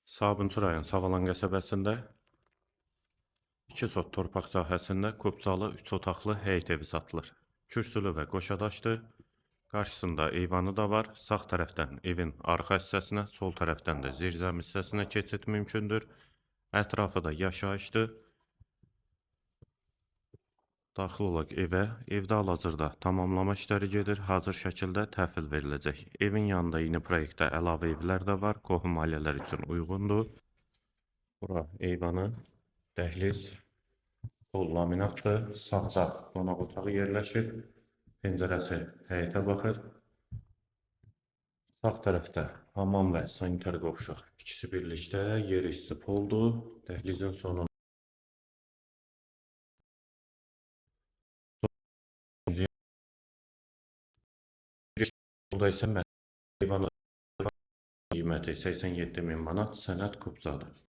Sabunçu rayon Savalan qəsəbəsində 2 sot torpaq sahəsində kubcalı 3 otaqlı həyət evi satılır. Kürsülü və qoşadaşdır. Qarşısında eyvanı da var. Sağ tərəfdən evin arxa hissəsinə, sol tərəfdən də zirzəmi hissəsinə keçid mümkündür. Ətrafı da yaşayışdır. Daxil olaq evə. Evdə hal-hazırda tamamlama işləri gedir. Hazır şəkildə təhvil veriləcək. Evin yanında yeni proyektdə əlavə evlər də var. Qohum ailələr üçün uyğundur. Bura eyvanı, dəhliz, pol laminatdır. Sağda qonaq otağı yerləşir. Pəncərəsi həyətə baxır. Sağ tərəfdə hamam və sanitar qovşaq. İkisi birlikdə yeri isti poldur. Dəhlizin sonu Burada isə eyvanı qiyməti 87 min manat, sənəd kubcadır.